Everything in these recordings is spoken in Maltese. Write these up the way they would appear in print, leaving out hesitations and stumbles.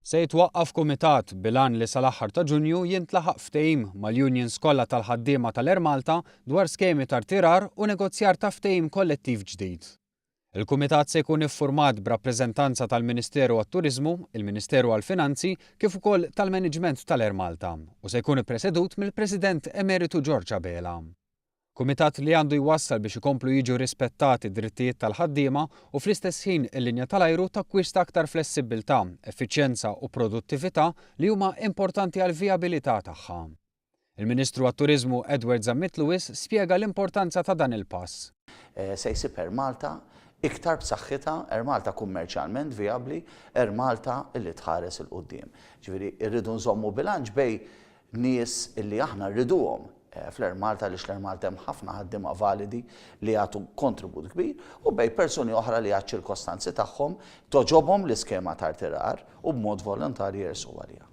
Se jitwaqqaf kumitat bil-għan li sal-aħħar ta' Ġunju jintlaħaq ftehim mal-unions kollha tal-ħaddiema tal-Air Malta dwar skemi ta' rtirar u negozjar ta' ftehim kollettiv ġdid. Il-kumitat se jkun iffurmat b'rappreżentanza tal-Ministeru għat-Turiżmu, il-Ministeru għall-Finanzi kif ukoll tal-maniġment tal-Air Malta u se jkun ippresedut mill-President Emeritu George Abela. Kumitat li għandu jwassal biex ikomplu jiġu rispettati d-drittijiet tal-ħaddiema u fl-istess ħin il-linja tal-ajru takkwista aktar flessibbiltà, effiċjenza u produttività li huma importanti għall-vijabilità tagħha. Il-Ministru għat-Turiżmu Edward Zammit Lewis spjega l-importanza ta' dan il-pass. Se jsib Air Malta iktar b'saħħitha, Air Malta kummerċjalment vijabbli, Air Malta li tħares 'il quddiem. Ġifieri rridu nżommu bilanċ bejn nies li aħna rriduhom fl-Air Malta għaliex l-Air Malta hemm ħafna ħaddiema validi li jagħtu kontribut kbir u bejn persuni oħra li għaċ-ċirkostanzi tagħhom togħġobhom l-iskema ta' rtirar u b'mod volontarju jersqu għaliha.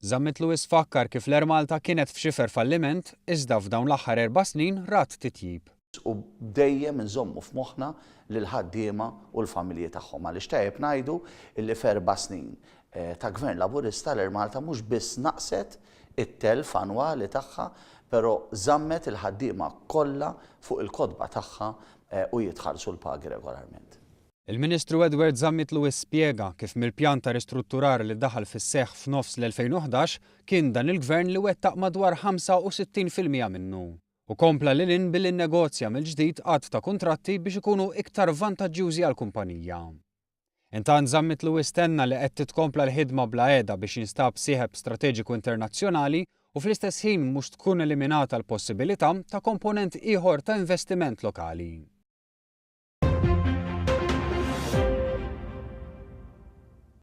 Zammit Lewis fakkar kif l-Air Malta kienet f'xifer falliment iżda f'dawn l-aħħar erba' snin rat titjib. U dejjem inżommu f'moħħna lill-ħaddiema u l-familji tagħhom għaliex tajjeb ngħidu li f'erba' snin ta' Gvern Laburista l-Air Malta mhux biss naqset it-telf annwali tagħha però żammet il-ħaddiema kollha fuq il-kotba tagħha u jitħallsu l-pagi regolarment. Il-Ministru Edward Zammit Lewis spjega kif mill-pjan ta' ristrutturar li daħal fis-seħħ f'nofs l-2011 kien dan il-Gvern li wettaq madwar 65% minnu. U kompla lil hinn billi nnegozja mill-ġdid għadd ta' kuntratti biex ikunu iktar vantaġġjużi għall-kumpanija. Intant Zammit Lewis tenna li qed titkompla l-ħidma bla heda biex jinstab sieħeb strateġiku internazzjonali u fl-istess ħin mhux tkun eliminata l-possibilità ta' komponent ieħor ta' investiment lokali.